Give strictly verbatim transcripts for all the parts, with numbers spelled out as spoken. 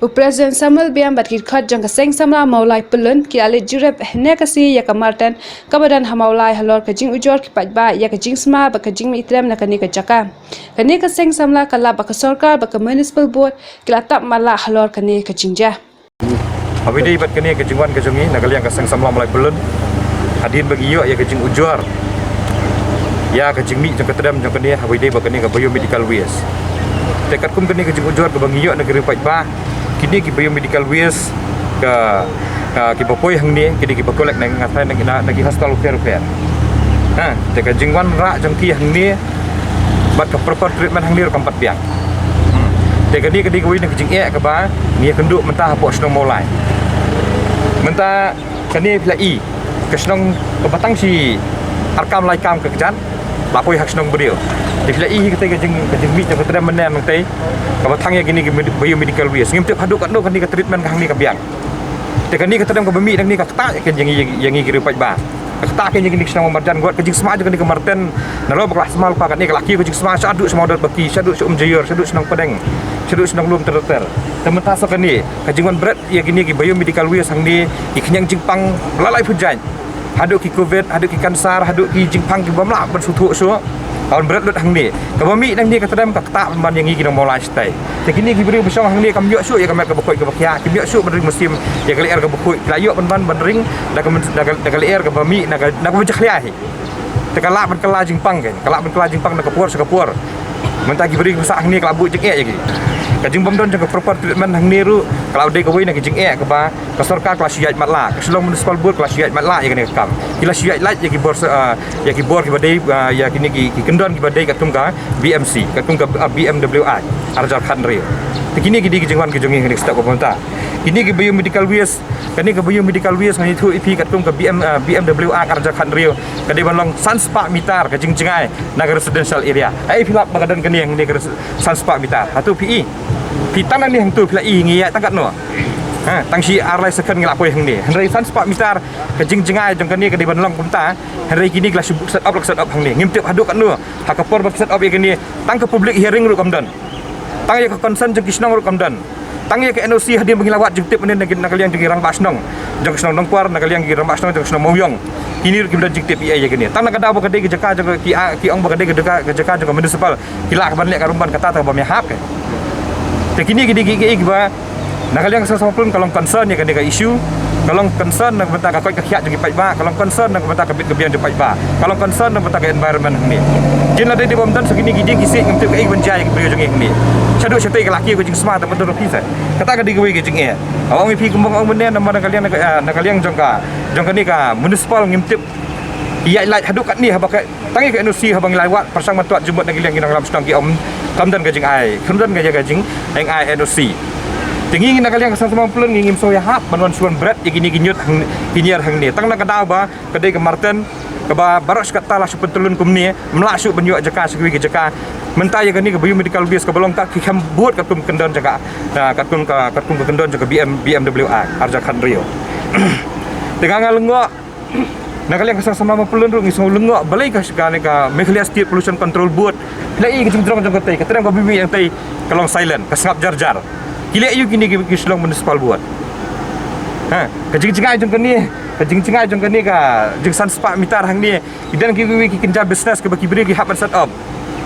U President Samuel Biam bad ki dkhot jong ka Seng Samla Mawlai Pyllun ki la leit jurip hynne ka sngi ïa ka Marten kaba don ha Mawlai halor ka jingujor ki paidbah ïa ka jingsma bad ka jingmih trem na kane ka jaka. Kane ka Seng Samla ka lap ba ka sorkar bad ka Municipal Board ki la tap matlah halor kane ka jingjia. Haba ïadei bad kane ka jingwan ka jong ngi na ka liang ka Seng Samla Mawlai Pyllun, hadien ba ngi ïoh ïa ka jingujor ïa ka jingmih jong ka trem jong kane haba ïadei bad kane ka biomedical waste. Te katkum kane ka jingujor kaba ngi ïoh na ki riew paidbah, kine ki biomedical waste ka, ka kiba poi hangne, kine kiba collect na nga thai na, na, na ki hospital pher pher. Ha, te ka jingwan rah jong ki hangne bad ka proper treatment hangne ruh kam pat biang. Hmm. Te kane ka dei kawei na ka jingeh kaba ngi ïakynduh mynta hapoh shnong Mawlai. Mynta kane phi la i ka shnong kaba tang shi ar kam lai kam ka kjat la poi ha ka shnong briew. Te phi la i hi katei ka jing, ka jingmih jong ka trem mynne nangtei kaba thang ïa kine ki med-, biomedical waste. Ngim tip haduh katno kane ka treatment ka hangne ka biang. Te kane ka trem kaba mih nangne ka ktah ïa ngi, ïa ngi ki riew paidbah. Ka ktah ïa ngi ki shnong marjan, wat ka jingsma jong kane ka Marten. Nalor ba ka la sma lypa kane ka la kiew ka jingsma shaduh sha Mawdot Baki, shaduh sha Umjaiur, shaduh sha Nongpdeng, shaduh sha Nonglum ter ter. Te mynta sa kane ka jingwan bret ïa kine ki biomedical waste hangne, ki khñiang jingpang la lai phew jait. Haduh ki covid, haduh ki cancer, haduh ki jingpang ki bym lah ban sngewthuh shuh. Ka wan bret lut hangne. Kaba mih nangne ka trem ka ktah ban ïa ngi ki nong Mawlai shatai. Te kine ki briew ba shong hangne kam ïoh shuh ïa ka met kaba koit kaba khiah, kim ïoh shuh ban ring mynsiem ïa ka lyer kaba khuid. Ki la ïoh ban ban ban ring da ka myn-, da ka, da ka lyer kaba mih na ka, na kaba jakhlia hi. Te ka lah ban kylla jingpang kein, ka lah ban kylla jingpang na ka por sha ka por. Mynta ki briew ba sah hangne ka la buh jingeh ïa ki. Ka jingbym don jong ka proper treatment hangne ruh ka la dei kawei na ka jingeh kaba ka sorkar ka la shu ïaid matlah, ka Shillong Municipal Board ka la shu ïaid matlah ïa kane ka kam. Ki la shu ïaid lait ïa ki bor, ah, ïa ki bor kiba dei, ah, ïa kine ki, ki kyndon kiba dei katkum ka B M C, katkum ka, ah, B M W Act ar hajar khathynriew. Te kine ki dei ki jingwan ki jong ngi ha kane ka step kaba mynta. Kine ki biomedical waste, kane ka biomedical waste ngan ïathuh ïa phi katkum ka B M, ah, B M W Act ar hajar khathynriew, ka dei ban long san spah mitar ka jingjngai na ka residential area. Ai phi lap ba ka don kane hangne ka res-, san spah mitar. Hato phi i? Phi tang nangne hangto phi la i ngi ïaid tang katno? Ha, tang shi ar lai second ngi la poi hangne. Hynrei san spah mitar ka jingjngai jong kane ka dei ban long kumta. Hynrei kine ki la shu set up, la set up hangne. Ngim tip haduh katno ha ka por ba set up ïa kane, tang ka public hearing ruh kam don. Tang ïa ka consent jong ki shnong ruh kam don. Tang ïa ka N O C hadien ba ngi la wad jingtip mynne na ka, na ka liang jong ki rangbah shnong jong ka shnong Nongkwar, na ka liang ki rangbah shnong jong ka shnong Mawiong. Kine ruh kim don jingtip ïa ïa kane. Tang na ka daw ba ka dei ka jaka jong ka, ki, ah, ki ong ba ka dei ka jaka, ka jaka jong ka municipal. Ki lah ka ban leh ka rumbam kata, ta ba me hap ka. Te kine ki dei ki, ki, kiba na ka liang ka Seng Samla Pyllun ka long concern ïa kane ka issue. Ka long concern na ka bynta ka koit ka khiah jong ki paidbah, ka long concern na ka bynta ka bit ka biang jong paidbah, ka long concern na ka bynta ka environment hangne. Jin la dei dei bym don sa kine ki dieng ki siej ngam tip kaei ban jia ïa ki briew jong ngi hangne. Shaduh shatei ka la kiew ka jingsma, ta mynta ruh phi sa. Kata ka dei kawei ka jingeh. Ong ïa phi kumba ong mynne namar na ka liang, na ka, ah, na ka liang jong ka, jong kane ka municipal ngim tip ïaid lait haduh katne haba ka tang ïa ka N O C haba ngi la wad pyrshang ban twad jingmut na ki liang ki nongïalam shnong ki ong kam don ka jingai, kam don ka ïa ka jingai N O C. Te ngi na ka liang ka Seng Samla Pyllun ngi ngim sngew ïahap ban wan shu wan bret ïa kine ki ñiut hang, ki ñiar hangne. Tang na ka daw ba ka dei ka Marten kaba baroh shi katta la shu pyntyllun kumne, ym lah shuh ban ïoh jaka sha kiwei ki jaka. Mynta ïa kane ka biomedical waste kaba long ka ki kham bud katkum kyndon jaka, ah, katkum ka, katkum ka kyndon jaka B M, B M W Act ar hajar khathynriew. Te nga nga lyngngoh na ka liang ka Seng Samla Mawpyllun ruh ngi sngew lyngngoh balei ka, ka, ka Meghalaya State Pollution Control Board. Phi la i ka jingjrong jong katei, ka trem kaba mih hangtei ka long silent, ka sngap jar jar. Ki leh aïu kine ki, ki Shillong Municipal Board? Ha, ka jingjngai jong kane, ka jingjngai jong kane ka jingsan spah mitar hangne. Ki don kiwei ki kynja business kiba ki briew ki hap ban set up.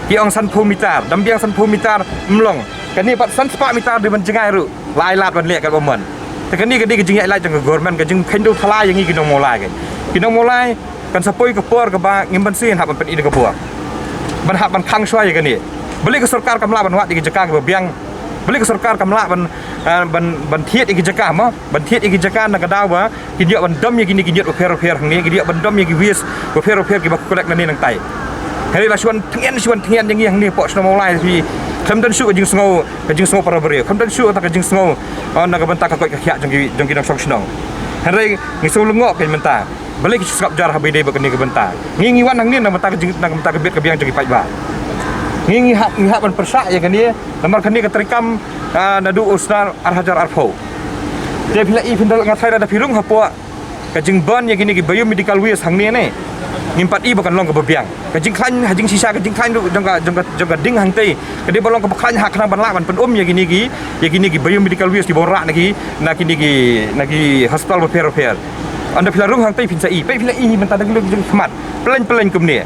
Ki ong sanphew mitar, dang biang sanphew mitar, ym long. Kane pat san spah mitar dei ban jngai ruh. La ai lad ban leh katba mon. Te kane ka dei ka jingïaid lait jong ka government, ka jingkheiñ dewthala ïa ngi ki nong Mawlai ka. Ki nong Mawlai kan sa poi ka por kaba ngim banse hap ban pyni da ka bor ban hap ban khang shuwa ïa kane. Balei ka sorkar kam lah ban wad ïa ki jaka kiba biang? Balei ka sorkar kam lah ban, eh, ban, ban thied ïa ki jaka mo? Ban thied ïa ki jaka na ka daw ba kin ïoh ban dom ïa kine ki ñiut bapher bapher hangne, kin ïoh ban dom ïa ki waste bapher bapher kiba collect nangne nangtai. Hynrei la shu wan thngen, shu wan thngen ïa ngi hangne hapoh shnong Mawlai, phi khlem don shuh ka jingsngew, ka jingsngew para briew. Khlem don shuh ka jingsngew, oh, na ka bynta ka koit ka khiah jong ki, jong ki nongshong shnong. Hynrei ngi sngew lyngngoh kein mynta. Balei ki sngap jar haba ïadei bad kane ka bynta? Ngi ngi wan hangne na ka bynta ka jing, na ka bynta ka bit ka biang jong ki paidbah. Ngi ngi hap, ngi hap ban pyrshah ïa kane, namar kane ka treikam, ah, naduh u snem ar hajar arphew. Te phi la i phin da, nga tharai da phi rung hapoh ka jingburn ïa kine ki biomedical waste hangne ne. Ngim pat i ba kan long kaba biang. Ka jingkhlaiñ, ha jingshisha ka jingkhlaiñ ruh jong ka, jong ka, jong ka ding hangtei ka dei ba long kaba khlaiñ ha khnang ban lah ban pynum ïa kine ki, ïa kine ki biomedical waste kiba wanrah na ki, na kine ki, na ki hospital bapher bapher. Ynda phi la rung hangtei phin sa i, peit phi la i hi mynta da ki jong ki khmat. Pyllein pyllein kumne.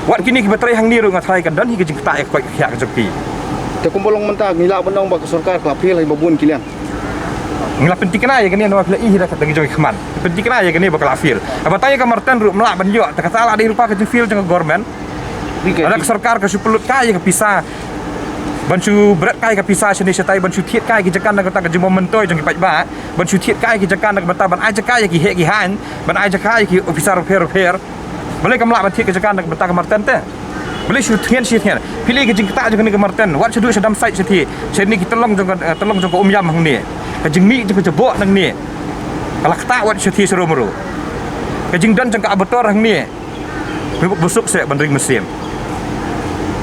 Wat kine kiba trei hangne ruh nga tharai kan don hi ka jingktah ïa ka koit ka khiah ka jong ki. Te kumba long mynta ngi lah ban ong ba ka sorkar ka la fail ha kiba bun ki liang. Ngi la pynthikna ïa kane namar phi la i hi da ka jong ki khmat. Pynthikna ïa kane ba ka la fail. Haba tang ïa ka Marten ruh ym lah ban ïoh, te kata la dei ruh pat ka jingfail jong ka government. Lada ka sorkar ka shu pynlut kai ïa ka pisa, ban shu bret kai ïa ka pisa shane shatai, ban shu thied kai ïa ki jaka na ka bynta ka jingbym myntoi jong ki paidbah, ban shu thied kai ïa ki jaka na ka bynta ban ai jaka ïa ki heh ki haiñ, ban ai jaka ïa ki ophisar bapher bapher. Balei kam lah ban thied ka jaka na ka bynta ka Marten te? Balei shu thngan shu thngan? Phi leh ka jingktah jong kane ka Marten, wat shu duh sha dump site shathie, shane ki tyllong jong ka, eh, tyllong jong ka Umïam hangne. Ka jingmih jong ka jaboh nangne ka la ktah wat shathie sharum ruh. Ka jingdon jong ka abattoir hangne, ba suk seh ban ring mynsiem.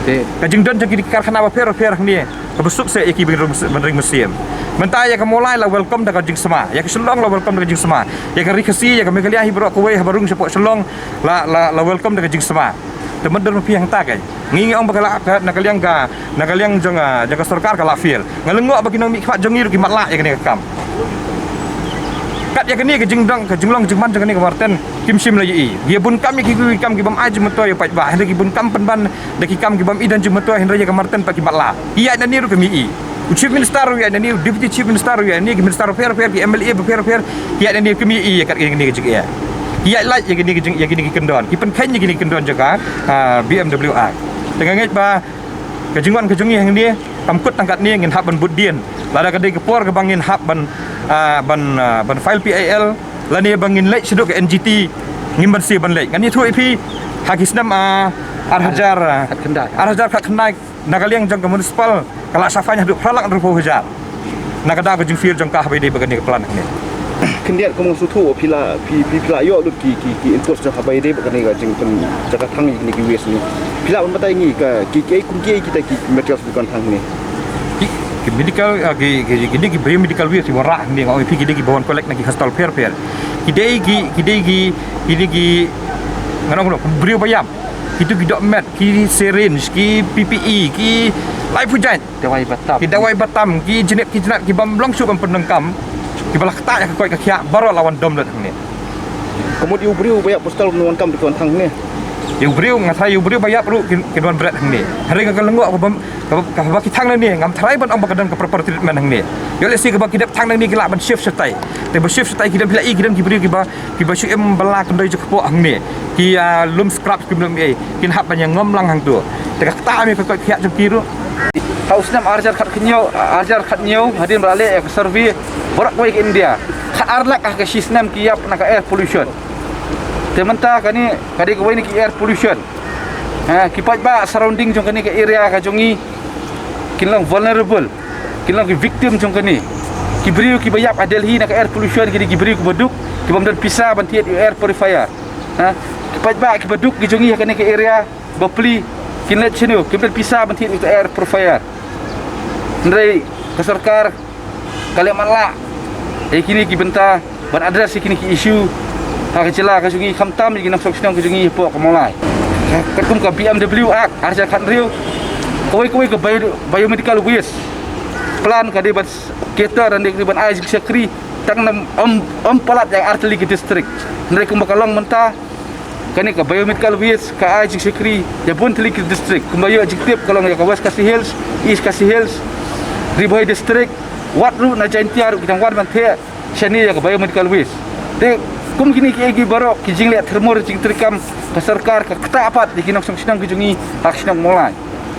Te ka jingdon jong ki karkhana bapher bapher hangne, kaba suk seh ïa ki ban ring mynsiem. Mynta ïa ka Mawlai la welcome da ka jingsma, ïa ka Shillong la welcome da ka jingsma, ïa ka Ri Khasi, ïa ka Meghalaya hi baroh kawei haba rung shapoh Shillong la, la, la welcome da ka jingsma. Te mynta ma phi hangta kai, ngi ngi ong ba ka la, ka, na ka liang ka, na ka liang jong, ah, jong ka sorkar ka la fail. Nga lyngngoh ba ki nongmihkhmat jong ngi ruh ki matlah ïa kane ka kam. Kat ïa kane ka jingdang, ka jinglong jingman jong kane ka Marten kim shym la ïohi. Ki ïa bun kam ïa ki, ki kam ki bym ai jingmyntoi ïa paidbah, hynrei ki bun kam pynban da ki kam ki bym i don jingmyntoi, hynrei ïa ka Marten pat ki matlah. Ki ïaid nangne ruh kim ïohi. U Chief Minister ruh ïaid nangne, u Deputy Chief Minister ruh ïaid nangne, ki minister bapher bapher, ki M L A bapher bapher, ki ïaid nangne kim ïohi ïa kat ïa kane ka jingeh. Ki ïaid lait ïa kane ka jing, ïa kane ka kyndon, ki pynkheiñ ïa kane ka kyndon jong ka, ah, B M W Act. Te nga ngeit ba ka jingwan ka jong ngi hangne kam kut tang katne, ngin hap ban bud dien. Lada ka dei ka por kaba ngin hap ban, ah, ban, ah, ban file P I L lane ba ngin leit shaduh ka N G T, ngim banse ban leit. Ngan ïathuh ïa phi, ha ki snem, ah, ar hajar, ah, khatkhyndai, ar hajar khatkhyndai, na ka liang jong ka municipal ka la shah fine haduh phra lak hynriewphew hajar. Na ka daw ka jingfail jong ka haba ïadei bad kane ka plan hangne. Khyndiat kum nga sngewthuh phi la, phi, phi, phi la ïoh lut ki, ki, ki inputs jong haba ïadei bad kane ka jingpynjah ka thang ïa kine ki waste ne. Phi lah ban batai ngi ka, ki, ki, kum kiei kita ki materials ba ki wan thang hangne? Ki, ki medical, ah, ki, ki, ki dei ki biomedical waste kiba wanrah hangne, nga ong ïa phi, ki dei kiba wan collect na ki hospital bapher bapher. Ki dei ki, ki dei ki, ki dei ki, ngan ong kumno, briew ba ïap. Kitu ki dohmet, ki syringe, ki P P E, ki laiphew jait. Dawai ba tam. Ki dawai ba tam, ki jnep ki jnat, ki bym long shuh ban pyndonkam, kiba la ktah ïa ka koit ka khiah, baroh la wan dom lut hangne. Ka mut ïa u briew ba ïap ba sdang ban wan kam, te ki wan thang hangne. Ïa u briew, nga tharai ïa u briew ba ïap ruh kin, kin wan bret hangne. Hynrei nga ka lyngngoh ka bym, ka, kaba ki thang nangne, ngam tharai ban ong ba ka don ka proper treatment hangne. Ïoh lehse kaba ki dep thang nangne ki lah ban shift shatai. Te ba shift shatai ki don, phi la i ki don ki briew kiba, kiba shu im bylla kyndoi jong kpoh hangne. Ki, ah, lum scrap kim lum ei, kin hap ban ïa ngam lang hangto. Te ka ktah ïa ka koit khiah jong ki ruh. Ha u snem ar hajar khathynñiew, ar hajar khathynñiew, hadien ba la leh ïa ka survey baroh kawei ka India, khatar lak ha ka shi snem ki ïap na ka air pollution. Te mynta kane ka dei kawei na ki air pollution. Ha, ki paidbah surrounding jong kane ka area ka jong ngi kin long vulnerable, kin long ki victim jong kane. Ki briew kiba ïap ha Delhi na ka air pollution ki dei ki briew kiba duk, ki bym don pisa ban thied ïa u air purifier. Ha, ki paidbah kiba duk ki jong ngi ha kane ka area bapli, kin leit shano, kim don pisa ban thied ïa u air purifier. Hynrei ka sorkar ka leh matlah ïa kine ki bynta ban address ïa kine ki issue ha ka jylla ka jong ngi, khamtam ïa ki nongshong shnong ka jong ngi hapoh ka Mawlai. Katkum ka B M W Act ar hajar khathynriew, kawei kawei ka bio-, biomedical waste plant ka dei ban s-, cater, ka dei ban ai jingshakri tang na ym, ym palat ïa artylli ki district. Hynrei kumba ka long mynta, kane ka biomedical waste ka ai jingshakri ïa bun tylli ki district. Kumba ïoh jingtip ka long ïa ka West Khasi Hills, East Khasi Hills, Ri Bhoi District, wat ruh na Jaintia ruh ki dang wan ban theh shane ïa ka biomedical waste. Te kum kine kiei kiei baroh ki jingleh tyrmur jingtreikam, ka sorkar ka ktah pat ïa ki nongshong shnong ki jong ngi ha ka shnong Mawlai.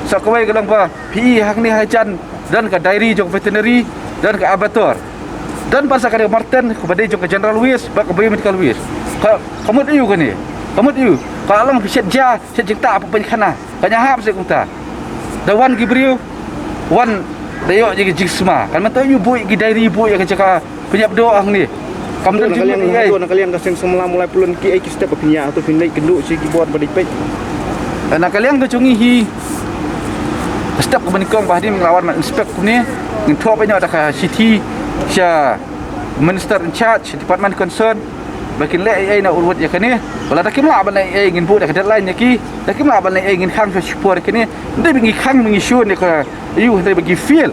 Sa kawei ka long ba phi i hangne hajan don ka dairy jong ka veterinary, don ka abattoir. Don pat sa kane ka Marten kaba dei jong ka general waste bad ka biomedical waste. Ka, ka mut aiu kane? Ka mut aiu? Ka long phi shet ja, shet jingtah ha pynkhana. Ka ñiah hap seh kumta. Da wan ki briew, wan da ïoh ïa ki jingsma. Kan mynta aiu buh ïa ki dairy, buh ïa ka jaka pynïap doh hangne. Kam don jingmut ïa ki. Na ka liang ka seng samla Mawlai Pyllun kiei ki step ba phin ïa, hato phin leit kynduh sha ki bor ba dei peit? Na ka liang ka jong ngi hi, ka step kaba nyngkong ba hadien ba la wan ban inspect kumne, ngin thoh beit noh da ka shithi sha Minister in charge, department concern. Ba kin leh ei ei na urwat ïa kane. Ba lada kim lah ban leh ei ei ngin buh da ka deadline ïa ki. Da kim lah ban leh ei ei ngin khang sha shipor ïa kane. Hynrei ba ngi khang ba ngi shun ïa ka ïu hynrei ba ki fail.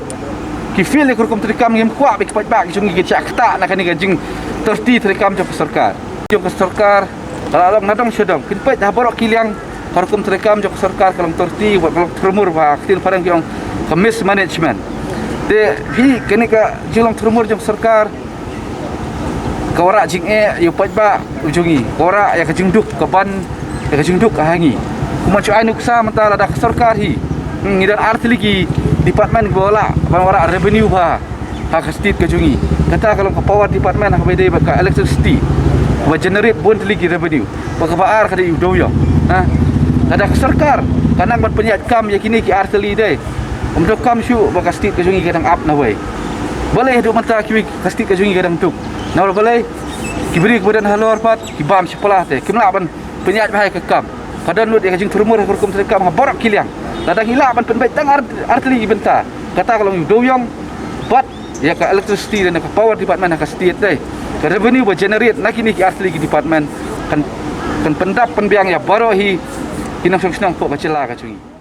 Ki fail ïa ka rukom treikam, ngim kwah ba ki paidbah ki jong ngi kin shah ktah na kane ka jingtyrti treikam jong ka sorkar. Jong ka sorkar, la long na dong sha dong. Kin peit ha baroh ki liang ka rukom treikam jong ka sorkar ka long tyrti, ka long tyrmur, ba ha ka ktien phareng ki ong ka mismanagement. Te hi kane ka jinglong tyrmur jong ka sorkar ka wanrah jingeh ïa u paidbah u jong ngi, ka wanrah ïa ka jingduk, ka ban ïa ka jingduk ha ngi. Kumba shu ai nuksa mynta lada ka sorkar hi, hmm, ngi don artylli ki department kiba lah ban wanrah revenue bha ha ka state ka jong ngi. Kata ka long ka power department ha kaba ïadei bad ka electricity, kaba generate bun tylli ki revenue. Bad kaba ar ka dei u dewïong. Ha? Lada ka sorkar ka nang ban pynïaid kam ïa kine ki artylli de, ym donkam shuh ba ka state ka jong ngi ka dang ap nawei. Balei haduh mynta kiwei ka state ka jong ngi ka dang duk? Namar balei? Ki briew kiba don halor pat ki bam shipla te, kim lah ban pynïaid bha ïa ka kam. Ka don lut ïa ka jingtyrmur ha ka rukom treikam ha baroh ki liang. Lada ngi lah ban pynbeit tang ar, artylli ki bynta, kata ka long u dewïong bad ïa ka electricity lane ka power department ha ka state de, ka revenue ba generate na kine ki artylli ki department kan, kan pyndap pynbiang ïa baroh hi ki nongshong shnong hapoh ka jylla ka jong ngi.